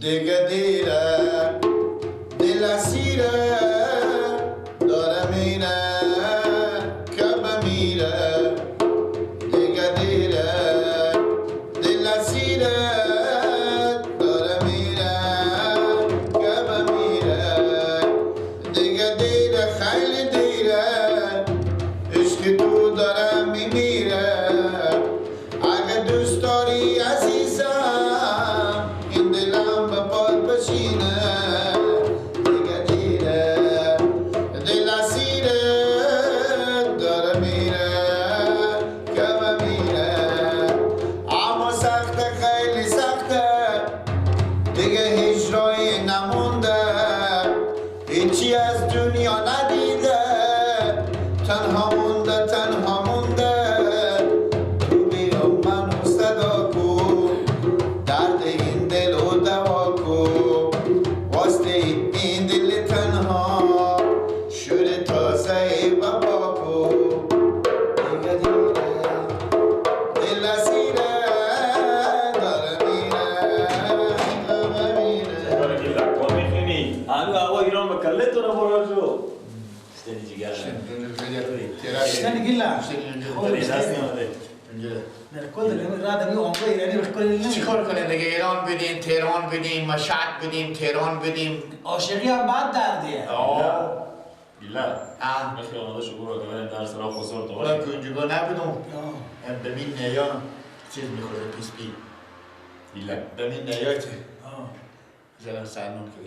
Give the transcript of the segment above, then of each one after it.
دیگه دیره دل اسیره داره میره که بمیره دیگه دیره دل اسیره داره میره که بمیره دیگه دیره خیلی دیره عشق تو داره میمیره اگه دوست داری عزیزم این دلم به پات بشینه دیگه دیره دل اسیره داره میره که بمیره اما سخته خیلی سخته دیگه هیچ راهی نمونده هیچی از دنیا ندیده تنها مونده تنها مونده تو بیا منو صدا کن درد این دل و دوا کن واسطه این دل تنها شور تازه بابا کن دیگه دیره دل اسیره داره میره داره میره کار میخونی؟ هنو هوا ایران به کله تو رو برو شو. شتنی جگر. شتنی گلا. چیکار کنیم دیگه؟ ایران بدیم، تهران بدیم، مشهد بدیم، تهران بدیم. عاشقی هم بد دردیه. گلا. بخی آماده شو برو که بریم درس را خسر تو. من کنجگاه نبودم. ببین نیا چیز میخوره پیس پی. گلا. ببین نیا چه؟ زنم سرنون که.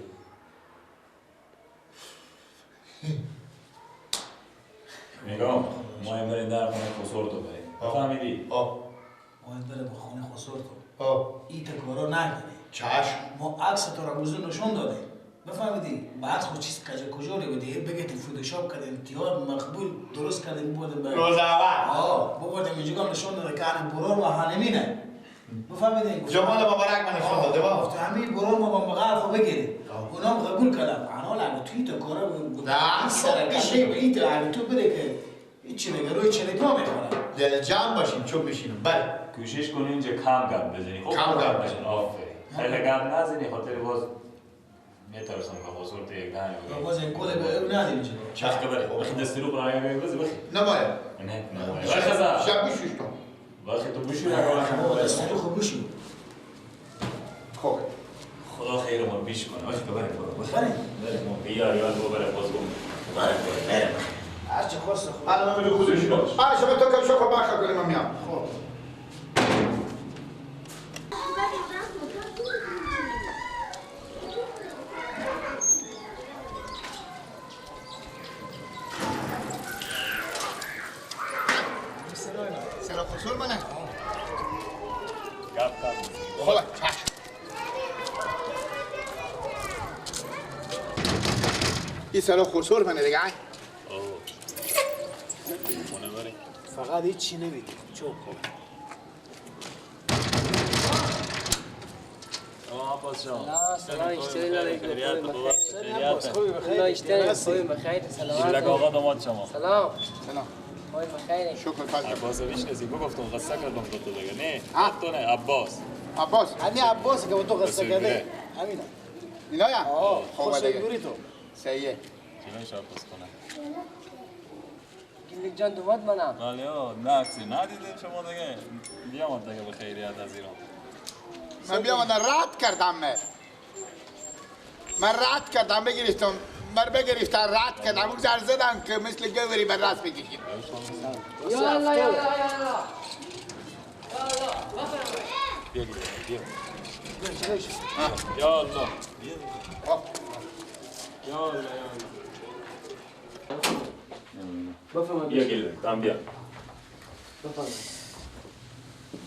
میگم ما هم بریم در خونه خسر تو بریم. فهمیدی؟ باید بره به خونه خسر تو. این تکارا نکنی. چشم. ما عکس تو را موضوع نشون داده. بفهمیدی؟ بعد خود چیز کجا رو بودی؟ بگه فوتوشاپ کردیم، تیار مقبول درست کردیم بودیم. روز اول. ببردیم اینجا نشون داده که هنه برار و هنمینه. بفهمیدی؟ جمال مبارک من نشون داده با. گفت همین برار ما با مغار خو بگیریم. اونا هم قبول کردن. انا لگو توی تا کارا نه سر کشه به این تا تو بره که هیچی بگه روی چلیپا میخورن. دل جمع باشیم چون بشینم. بله. کوشش کنی اینجا کم گپ بزنی. کم گپ بزنی. آفرین. خیلی گپ نزنی خاطر باز میترسم که خسر تو یک دهنی بگی. باز این کل به او ندیم اینجا. چخ که بره. بخی دستی رو برای بزنی بخی. نباید. نه نباید. بخی شب بشوش تو. بخی تو بشوی نگاه. دستی رو خوب بشوی. خب. خدا خیر ما بیش کنه. بخی تو بره برو. بره. بره ما بیا یاد بو بره باز گم. بره بره. هرچی خواست خود. الان میره خودش باش. آ شما تو کم شو بخا کنیم من میام. خب. سلام خسر منه. گپ گپ. خب چشم. این سلام خسر منه دیگه. فقط هیچی نمیدی چوب. عباس جان. سلام اشتری بخیر. سلام آقا داماد شما. سلام. سلام. خوبی بخیر. شکر فضل. عباس میشناسی؟ بگفتم قصه کردم تو دیگه. نه تو نه عباس. عباس. همین عباس که تو قصه کرده. همینا. اینایا؟ خب دیگه. تو. سیه. چه عباس کنه؟ گیلک جان دوماد منم. بله نه عکسی ندیدیم شما دیگه. بیامد دیگه به خیریت از ایران. من بیامدم رد کردم. من رد کردم بگیرستم. من بگرفتم رد کردم. اون زر زدم که مثل گوری بر راست بکشید. یا الله یا الله یا الله. بیا بیا. یا الله. یا الله یا الله. بفرمایید. بیا گله، تام بیا. بفرمایید.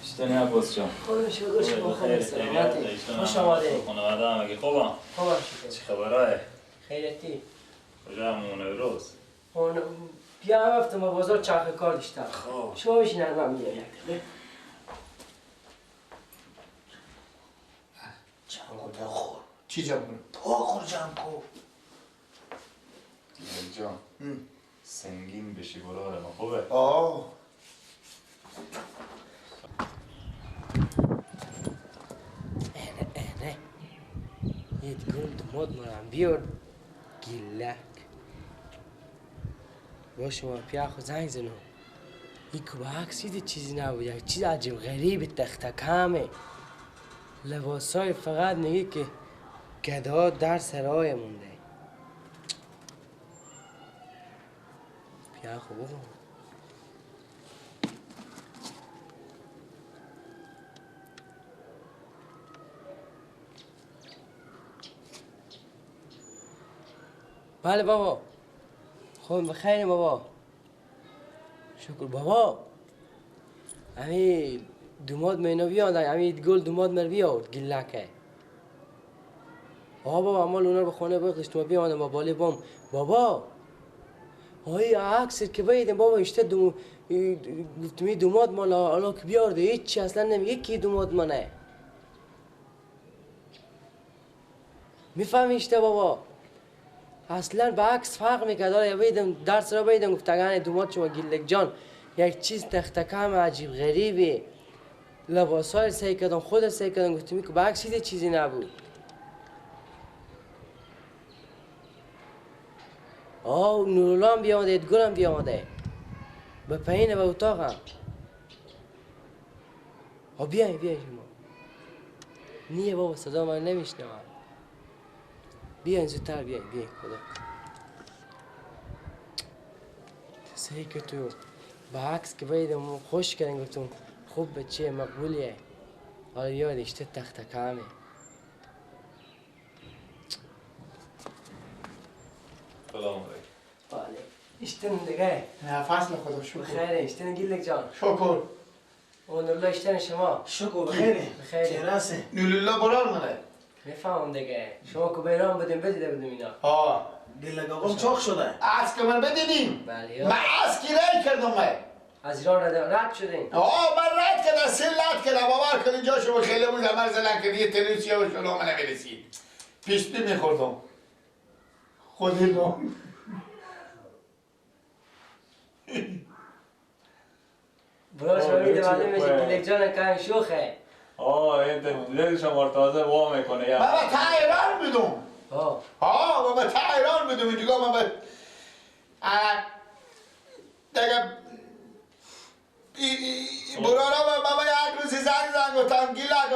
شتنی عباس جان. خدا شکر شما خوب سلامتی. خوش آمدید. خانواده همگی خوبم؟ خوبم شکر. چه خبرای؟ خیرتی. کجا همون روز؟ اون بیا رفتم با بازار چرخ کار داشتم. خب. شما بشین من میام یک دقیقه. جمع بخور. چی جمع کنم؟ بخور جمع کن. جان. سنگین بشی براره ما خوبه؟ آه. نه نه. یه گل دوماد مرم بیار گیلک باشه ما پیا خود زنگ زنم. ایکو با عکس چیزی نبود، یک چیز عجیب غریب تخته کمه. لباسای فقط میگه که گدا در سرای مونده. پیا خود بگو. بله بابا. خب بخیر بابا. شکر بابا. امی دوماد مینا بیاد، امی گل دوماد مر بیاد گلکه. آه بابا مال اونا رو به خانه بخش تو بیادم با باله بام. بابا های عکس که بیدم بابا اشته دوم گفتمی دوماد مال حالا که بیارده هیچی اصلا نمیگه کی دوماد منه. میفهمی اشته بابا؟ اصلا با عکس فرق میکرد. آره بیدم درس را بیدم گفتگان دوماد شما گیلک جان یک چیز تختکم عجیب غریبی. لباسای سعی کردم خود سعی کردم گفتمی که با عکس چیزی نبود. آه نورالله هم بیامده ادگل هم بیامده به پایین به اتاقم. آه بیاین بیاین شما. نیه بابا صدا من نمیشنوم. بیاین زودتر بیاین بیاین خدا. سعی که تو با عکس که بیدم خوش کردن گفتم خوب بچه مقبولیه. حالا یاد اشته تخته کمه. سلام علیکم. بله. اشتن دیگه. نه فصل خدا شکر. بخیر اشتن گیلک جان. شکر. نورالله اشتن شما. شکر بخیر. بخیر. چراسه. نورالله برار منه. میفهمم دیگه. شما که بیران بودیم بدیده بودیم اینا. آه. گیلک آقام چاق شده. از که من بدیدیم. بله. من از کی رای کردم من. از ایران رد شدین. آه من رد کردم سه لد کردم باور کن اینجا شما خیلی بود من زدن که یه تلویزیون و شما من نمیرسید. پیشتی میخوردم. خودی ما برای شما میده معلوم میشه گیلک جان کم شوخه. آه این دل شما تازه وا میکنه. من با تا ایران بودم. آه من با تا ایران بودم اینجا من با دیگه برارا من با یک روزی زنگ زنگ گفتم گیلک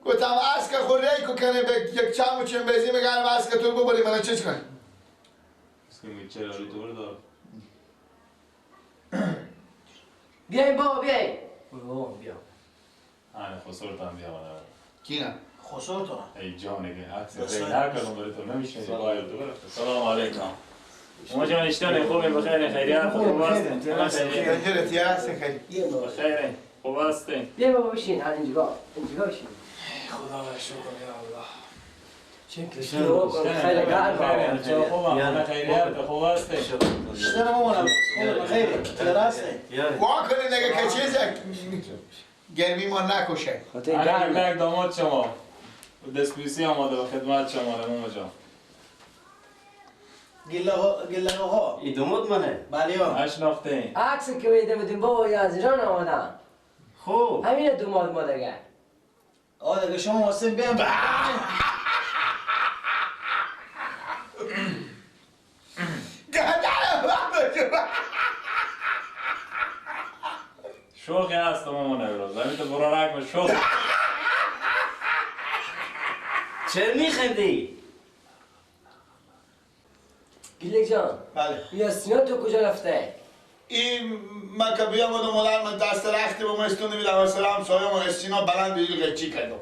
گفتم از که خود ری کنه به یک چند و چند بزی میگم از که تو ببری من چیز کنی. چرا ری تو دار. بیاین بابا بیاین. بابا بیا. آره خسرتم بیا بالا. کی نه؟ خسرتم. ای جان که عکس ری نکردم برای تو نمیشه باید تو. سلام علیکم. ما جان اشتانه خوبه بخیر خیریت خوب است. خیریت هست خیلی. بخیر خوب هستین. بیا بابا بشین اینجا اینجا بشین. خدا شکر یا الله. چه خیلی گرم خوبم خیریت خوب هستین. اشتانه مامانم بخیر درسته. وا کنین دیگه که چیز گرمی ما نکشه. خاطر گرم داماد شما دستبوسی آماده به خدمت شما ماما جان. گله ها این دوماد منه. بله ها. اشناختین. عکس که بیده بودیم بابا از ایران آمدن. خب همین دوماد ما دیگه. آه دیگه شما واسه بیام. شوخی هست مامان امروز. همین تو برارک به شوخ. چرا میخندی؟ گیلک جان. بله. یا سینا تو کجا رفته؟ این من که بیام و مادر من دست رختی با من استون میدم سلام سایه من سینا بلند بیدی قیچی کردم.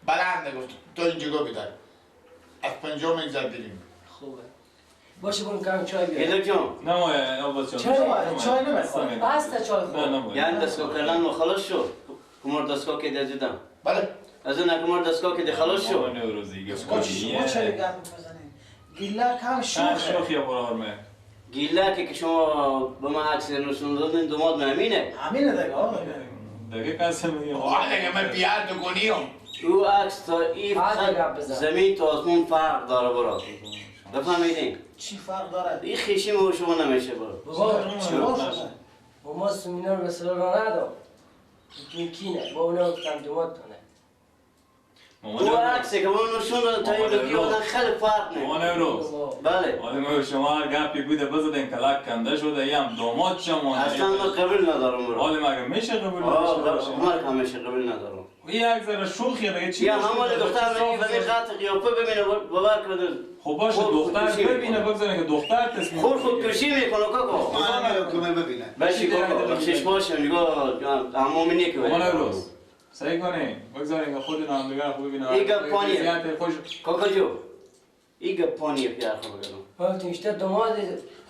بلند گفت تو اینجا بیدر. از 50 میگذر بریم. خوبه. باشه برم کم چای بیارم. گیلک جان. نه مایه عباس جان. چای چای نمیخوام. بس چای خور. نه یعنی دستگاه کردن ما خلاص شد. کمر دستگاه که دیدم. بله. از اون کمر دستگاه که خلاص شد. شما چرا گپ میزنید؟ گیلک هم شوخه. شوخی برارمه. گیلک که شما به من عکس نشون دادین دوماد من همینه. همینه دیگه آقا. دیگه کسی میگه. آه دیگه من بیار تو کنیم. او عکس تا این زمین تا آسمون فرق داره برا. بفهمیدین؟ چی فرق داره؟ این خیشی ما شما نمیشه برا. بابا چرا؟ ما سمینا رو به سر را ندام. این کینه با اونا گفتم دوماد تونه. او عکسی که اون نشون داده تا این آدم خیلی فرق میکنه. مامان امروز بله آدم شما هر گپی بوده بزدین کلک کنده شده ای هم داماد شما. اصلا من قبول ندارم برو. آدم اگه میشه قبول نداشته باشه؟ من همیشه قبول ندارم. این یک ذره شوخیه دیگه چی؟ یا همون دختر میگه به خط قیافه ببینه باور کنه. خب باشه دختر ببینه بگذاره که دختر تصمیم خود خودکشی میکنه کاکا. من ببینه. بشی کاکا بخشش باشه نگاه عمومی نیک. مامان امروز سعی کنین بگذارین که خود هم دیگر خوب ببینه. این گپ پانیه کاکا جو، این گپ پانیه پیار خوب بگم. تو اشته داماد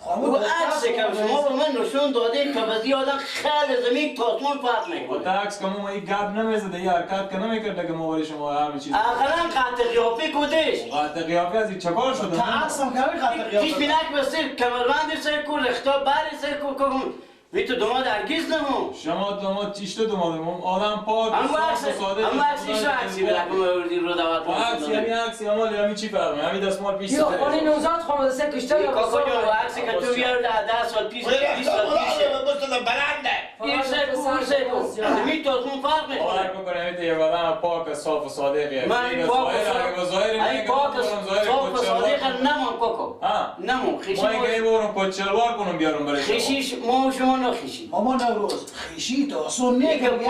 او عکس که شما به من نشون داده که بازی آدم خیلی زمین تا آسمان فرق میکنه. تا عکس که ما این گپ نمیزده این حرکت که نمیکرده که ما برای شما همین چیز. اقلا قطع قیافه کودش. قطع قیافه از این چکار شده؟ تا عکس هم که قطع قیافه. پیش بینک بسیر کمربند سر کو رختا بر سر کو کن. وی تو داماد هرگز نمون. شما داماد چیشته داماد آدم پاک صاف و ساده. اما عکسش رو عکسی بلکم آوردی رو دعوت عکس یعنی عکسی اما یعنی چی فرق همین دستمال پیش یا خانه نوزاد خانه سه کشته یا کاکا جان عکسی که تو بیار 10 سال پیش 20 سال پیش بلنده این سه کو سه کو زمین تو اون فرق میکنه. باور بکنم این یه آدم پاک صاف و صادقه. من پاک و پاک صاف و صادق نمون کاکا نمون خیشی ما اینکه برم کچلوار کنم بیارم برای خیشیش ما شما نخیشی. مامان نوروز خیشی تو اصلا نیه که یک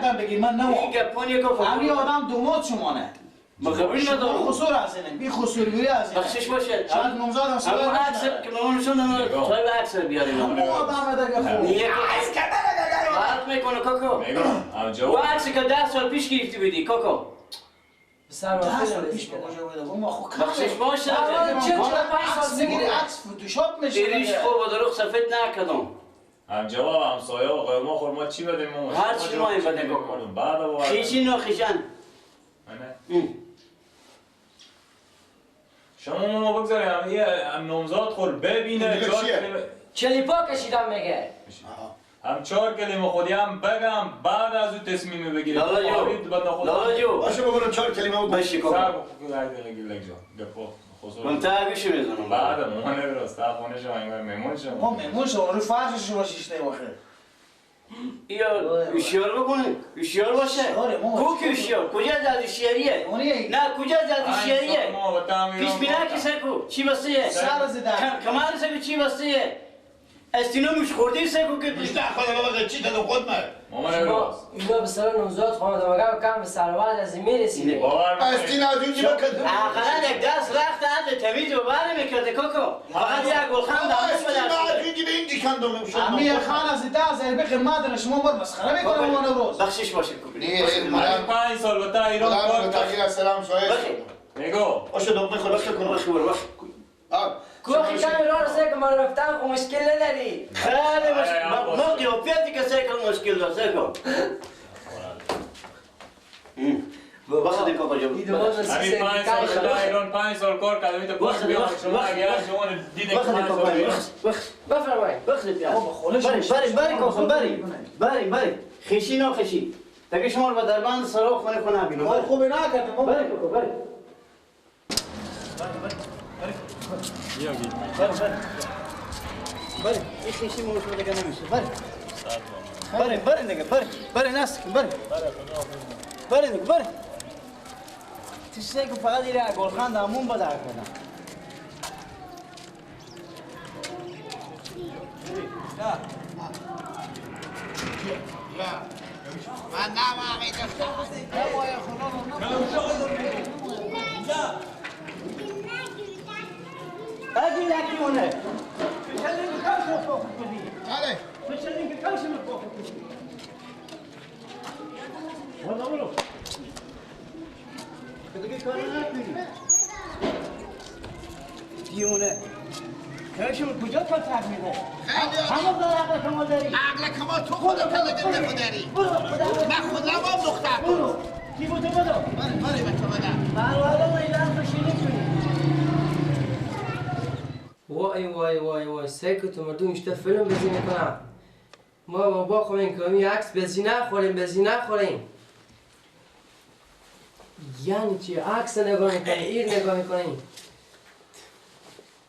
دم بگی من نمون. این گپانیه که همین آدم دومات شمانه. ما قبول ندارم. خسور هستین بی خسورگیری هستین. بخشش باشه. شاید نامزاد هم سوال همون عکس که مامان نشون دادم تا عکس بیاریم. همون آدم دیگه خوب. عکس که فرق میکنه کاکا. میگم هم جواب. عکسی که 10 سال پیش گرفتی بودی کاکا. ده سال پیش به کجا بوده؟ ما خب بخشش باشه. چه سال میگیری عکس فتوشاپ میشه. دیریش خوب و دروغ سفید نکردم. هم جواب همسایه آقای ما خور ما چی بدیم ما هر چی ما این بدیم بعد خیشی نو خیشن. شما ما بگذاریم یه نامزاد خور ببینه چلیپا کشیدم میگه هم 4 کلمه خودی هم بگم بعد از او تصمیم بگیریم. لالا جو باشه بگم 4 کلمه بگو. باشه کاکا. من تا گوش میزنم. بعد ما نمی‌رست تا خونه شما انگار مهمون شما. ما مهمون شما رو فرش شما شیشته باخه. یا هوشیار بکنه، هوشیار باشه. کو که هوشیار؟ کجا از هوشیاریه؟ نه کجا از هوشیاریه؟ پیش بینک سکو چی بسته؟ کمال سکو چی بسته؟ استینو موش خورده سکو که پیش نخواد بابا چی دادم خود من. شما اینا به سر نوزاد خواهد مگر کم به سرواد از میرسیده. استین از اونجا بکن. اقلا یک دست رخت عدل تمیز و بر میکرده کاکا. فقط یک گلخان دامن بده. از اونجا به اینجا کندم. امیر خان از ده ضربه خدمت شما بر مسخره میکنه ما نوروز. بخشش باشه کوبی. 5 سال تا ایران کار کرد. سلام سایه. نگو. باشه دم میخوره باشه کنم. باشه باشه. کوخی کمی راه رسه که ما رفتن خو مشکل نداری. خیلی مشکل ما قیافیتی که سه کن مشکل دار سه کن. وقتی کاکا جان همین 5 سال در ایران 5 سال کار کردم تا پول بیام شما اگر شما دیدین 5 سال بفرمایید. بری بری کاکا بری بری بری خشی نه خشی دیگه شما رو به دربند سراغ خونه کنه بینم. ما خوبی نکردیم. بری کاکا بری بری بری بری بری این خیشی موش دیگه نمیشه. بری بری بری دیگه بری بری ناس بری بری دیگه بری تو سه که فقط ایره گلخان دامون بده کردم. من نمامی دختر اگه لکی اونه فشلین که کاش مفوق کنی. والا برو. دیگه کار نکنی. دیونه. کاش کجا تا تک میده؟ همه دار عقل کمال داری. عقل کمال تو خودت کلا داری. من خودم هم دختر. برو. کی بوده بدو؟ بره بره به تو بدم. برو ایران خوشینی کنی. وای وای وای وای سکت مردم اشته فیلم بزی میکنم. ما بابا خواهیم که می عکس بزی نخوریم بزی نخوریم. یعنی چی؟ عکس نگاه میکنیم ایر نگاه میکنیم.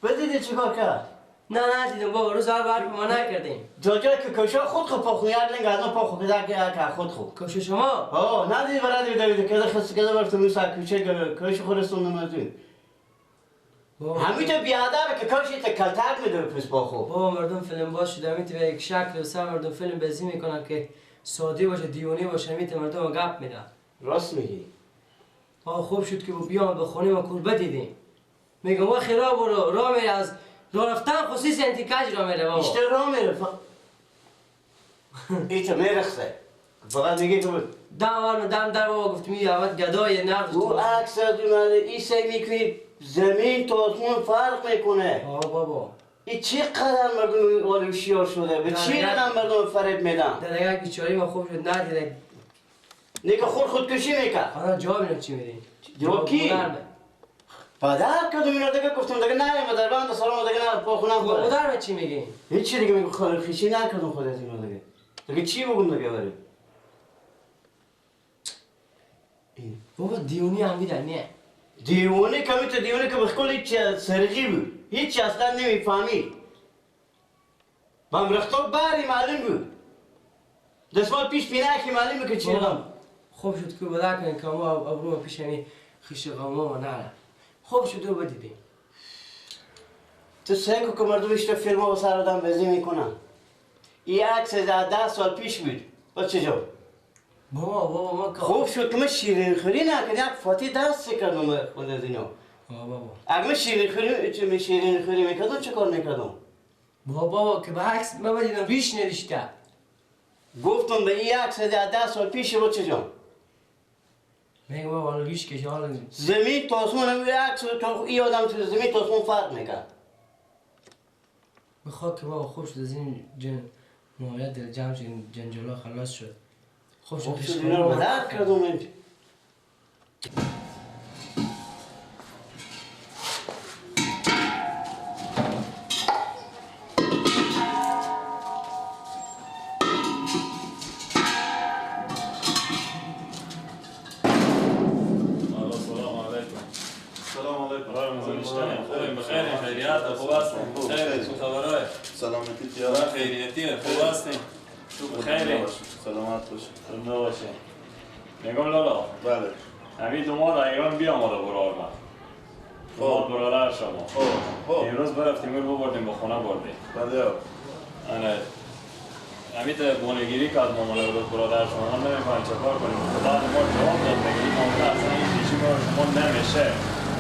بدیدی چیکار کرد؟ نه ندیدم بابا، روز اول حرف ما نکردیم. تا جایی که کشا خود خو پاخو یک لنگ از اون پاخو که که خود خو. کشا شما؟ آه ندیدی برادر دوید که خس که برفتم موسی کوچه کش خورستون نمیدونی. همینطور بیادبه که کاشی تا کلتک میده پس باخو. بابا مردم فیلم باز شده همینطور به یک شکل و سر مردم فیلم بازی میکنن که ساده باشه دیوانه باشه، همینطور مردم گپ میدن. راست میگی. آه خوب شد که بیام به خونه ما کوربه دیدیم. میگم وا خیرا برو راه میره از راه رفتن خصوصی انتیکاج راه میره بابا. بیشتر راه میره. ایتا میرخصه. فقط میگه که دم دم در بابا گفت می اول گدای نقد او عکس از اومده ای سعی میکنی زمین تا آسمون فرق میکنه. آه بابا این چقدر مردم هوشیار شده، به چی رقم مردم فریب میدن. در یک بیچاره ما خوب شد ندیده نیکه خود خودکشی میکرد. حالا جواب اینو چی میدین؟ جواب کی؟ پدر کدوم اینا دیگه گفتم دیگه نه در بند سلام دیگه نه پا خونم خورد. مادر چی میگی؟ هیچی دیگه، میگه خودکشی نکردم خود از اینا دیگه. دیگه چی بگم دیگه برای بابا دیونی هم بیدن نه دیوانه کمی تو دیوانه که بخکل هیچ سرقی بود، هیچ اصلا نمیفهمی. بم رختاب بری معلوم بود، دستمال پیش بینه که معلوم بود که چی رقم. خوب شد که بدا کنیم که ما ابرو پیش همی خیش غما ما نره. خوب شد رو بدیدیم. تو سعی کن که مردم اشتا فیلم ها و سر آدم بازی میکنن. این عکس 10 سال پیش بود. با چه جا؟ بابا بابا ما خوب شد که من شیرین خوری نکردم، یک فاتی دست کردم خود از اینا. بابا اگه من شیرین خوری میکردم چه کار میکردم؟ بابا بابا که به عکس من بدیدم ریش نریشته. گفتم به این عکس 10 سال پیش بود چه جا؟ میگم بابا حالا ریش کشه حالا زمین تا آسمون هم عکس تو این آدم تو زمین تا آسمون فرق میکرد. بخواد که بابا خوب شد از این جن نهایت دل جمع شد، جنجالا خلاص شد. خوب شد اینا رو بدرد کردم. سلام علیکم. سلام علیکم. خوبیم بخیر خیریت خوب هستیم. خیر چه خبرای؟ سلامتی تیاره خیریتی خوب هستیم. خیلی سلامت باشی. زنده باشی. میگم لالا. بله. همین دوماد ایران بیامده برار من. دوماد برادر شما. خب. امروز برفتیم اون ببردیم به خونه بردیم. بله. آره. همین بونگیری کرد مامان برادر شما، ما نمی‌فهمیم چه کار کنیم. بعد ما جواب داد میگه این معامله اصلا این چیزی ما شما نمیشه.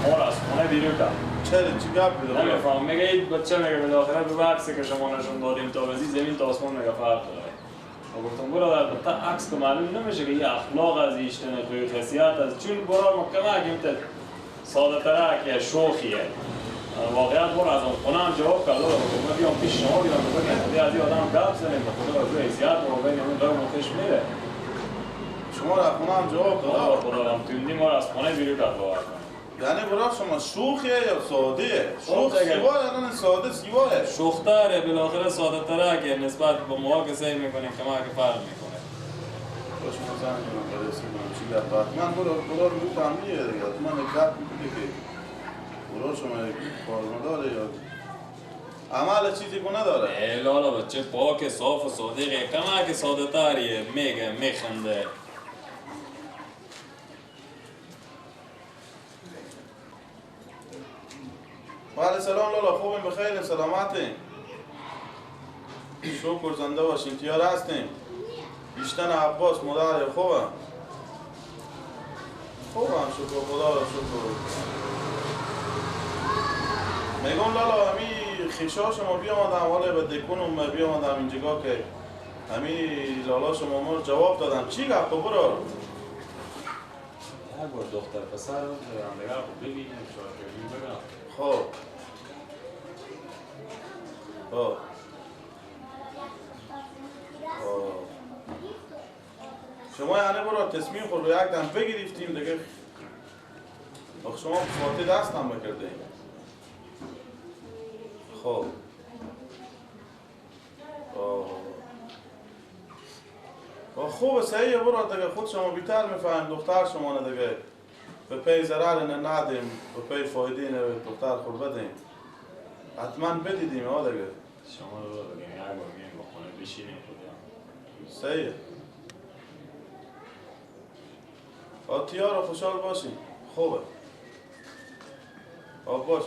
ما را از خونه بیرون کرد. چرا چی گپ می‌زنی؟ نمی‌فهمم. میگه این بچه میگه بالاخره به عکسی که شما نشون دادیم تا به زمین تا آسمان میگه فرق داره. و گفتم برادر تا عکس که معلوم نمیشه که یه اخلاق از ایشتن خوی خاصیت از چون برادر مکمل که ساده تره که شوخیه. واقعیت برو از اون خونه هم جواب کرد. گفتم بیام پیش شما بیام بگم از این آدم گپ زنیم به خدا از حیثیت رو بین اون قوم خوش میره. شما را خونه هم جواب داد؟ خدا هم توندی ما را از خونه بیرون کرد باور کن. یعنی برای شما شوخیه یا ساده؟ شوخ سیواه یعنی ساده سیواه؟ شوختره بالاخره ساده تره که نسبت به ما که سعی میکنیم که ما که فرق میکنه. باش ما زنگ می‌زنم برای سیمان چی گپ حتما برو رو فهمیه دیگه. حتما گپ میکنه که برو شما کار نداره یا عمل چیزی کو نداره. لالا بچه پاک صاف و صادقه کما که ساده تریه میگه میخنده. بله سلام لالا خوبیم بخیریم سلامتیم شکر زنده باشیم تیار هستیم. بیشتن عباس مادر خوبم خوبم شکر خدا را شکر. میگم لالا همی خیشا شما بیامدم حالا به دکونم بیامدم اینجا که همی لالا شما ما رو جواب دادم چی گفت برو؟ یک بار دختر پسر رو دیگه خب ببینیم شاید بگم. خب خب شما یعنی برو تصمیم خود رو یک دم بگرفتیم دیگه. آخه شما فاتح دست هم بکرده ایم. خب خوب صحیحه برو دیگه خود شما بیتر میفهمیم دختر شما نه دیگه به پی ضرر نه ندیم به پی فایده نه به دختر خود بدیم. حتما بدیدیم ها دیگه. شما رو بگیم یک بار بیایم با خونه بشینیم خدا. صحیح. آتیارو خوشحال باشین. خوبه. آب باش.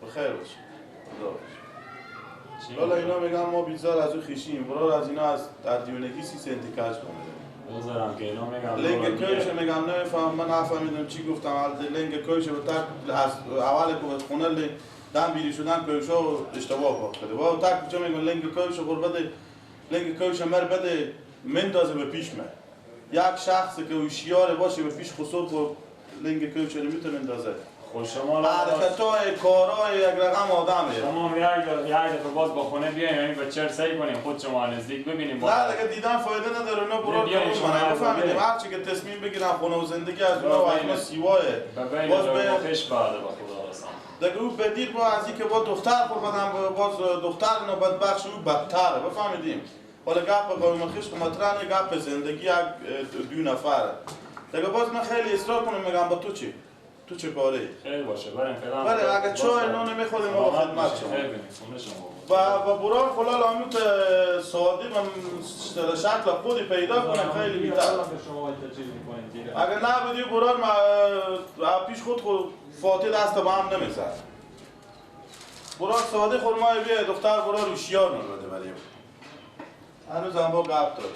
بخیر باش. خدا باش. والا اینا میگن ما بیزار از او خیشیم. برار از اینا از در دیونگی 30 سنتی کش کنه. بذارم که اینا میگم لنگ کوش میگم نمیفهم من نفهمیدم چی گفتم. لنگ کوش به تک از اول که خونه دم بیری شدن کوشو اشتباه پاک کرده. با تک چه میگن لنگ کوش غربت لنگ کوش مر بده مندازه به پیش من. یک شخص که هوشیار باشه به پیش خسوب و لنگ کوش رو میتونه اندازه. خب شما حرکت‌های کارهای یک رقم آدمه. شما یک دفعه باز با خونه بیایم یعنی با چر سعی کنیم خود شما نزدیک ببینیم. نه دیگه دیدن فایده نداره اونا برو کنن. بفهمیدیم هر چی که تصمیم بگیرن خونه و زندگی از اونا و از ما سیواه. باز به خوش بعد با خدا رسام. دیگه او بدید با از اینکه با دختر خود بدن باز دختر اینا بدبخش او بدتره. بفهمیدیم. حالا گپ قوم خویش مطرح گپ زندگی یک دو نفره. دیگه باز من خیلی اصرار کنم میگم با تو چی؟ تو چه کاری؟ خیلی باشه بریم فعلا. بله اگه چای نون میخوریم ما با خدمت شما. و برار خلال آمیت سعادی من شکل خودی پیدا کنم خیلی بیتر. اگه نبودی برار ما پیش خود فاتح دست با هم نمیزد. برار سعادی خورمای بیه دختر برار هوشیار نبوده بریم. هنوز هم با گپ داره.